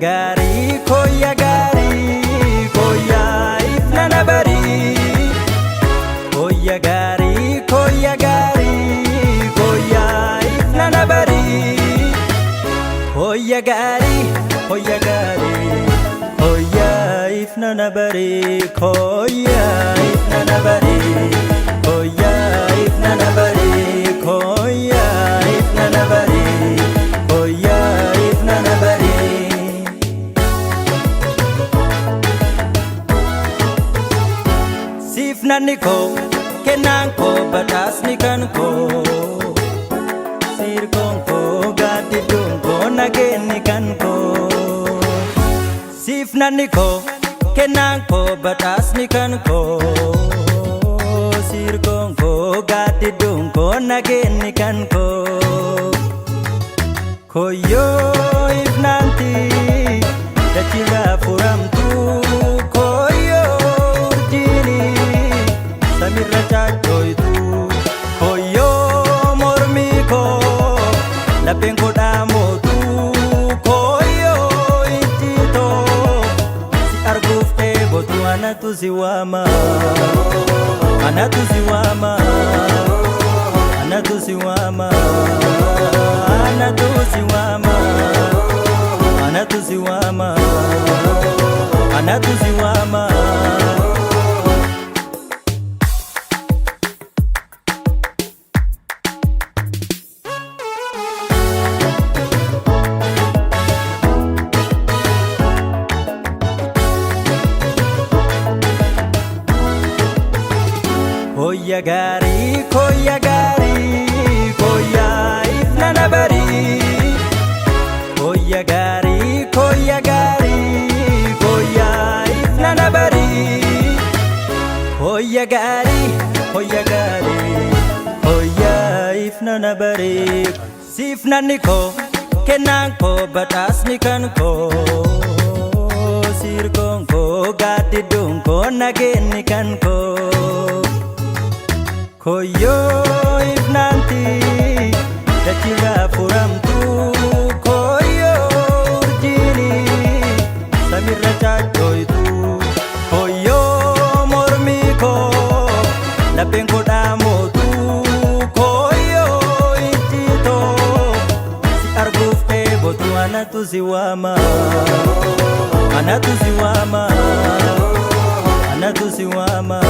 gaarii koyya gaarii koyyaa ifnana barii. Koyya gaarii koyya gaarii koyyaa ifnana barii. Koyya gaarii koyya gaarii koyyaa ifnana barii koyyaa ifnana barii koyyaa ifnana barii koyyaa ifnana barii koyyaa ifnana barii. Siif nanni koo kennaan koo badhaasni kan koo sirkoon koo gaaddidduun koo nageenni kan koo. Siif nanni koo kennaan koo badhaasni kan koo sirkoon koo gaaddidduun koo nageenni kan koo. Koyyoo ifnaanti dachirraa furamtu koyyoo urjiini samirra caaccoytu koyyoo mormii koo lapheen koo dhaamootu koyyoo ijjitoo si arguuf dheebotu anatu si waama anatu si waama anatu si waama anatu si waama anatu si waama anatu si waama. Koyya gaarii koyya gaarii koyyaa ifnana barii. Koyya gaarii koyya gaarii koyyaa ifnana barii. Koyya gaarii koyya gaarii koyyaa ifnana barii. Siif nanni koo kennaan koo badhaasni kan koo sirkoon koo gaaddidduun koo nageenni kan koo. Koyyoo ifnaanti dachirraa furamtu koyyoo urjiini samirra caaccoytu koyyoo mormii koo lapheen koo dhaamootu koyyoo ijjitoo si arguuf dheebotu anatu si waama anatu si waama anatu si waama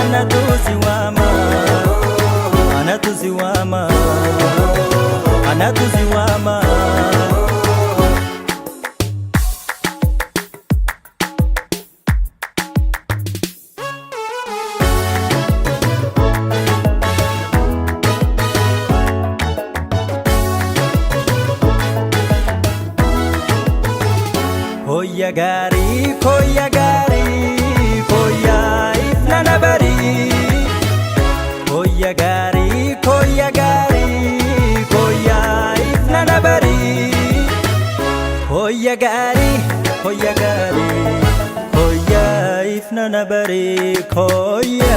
anatu si waama anatu si waama anatu si waama. Koyya gaarii koyya gaarii koyyaa ifnana barii. Koyya gaarii koyya gaarii koyyaa ifnana barii. Koyya gaarii koyya gaarii koyyaa ifnana barii koyyaa.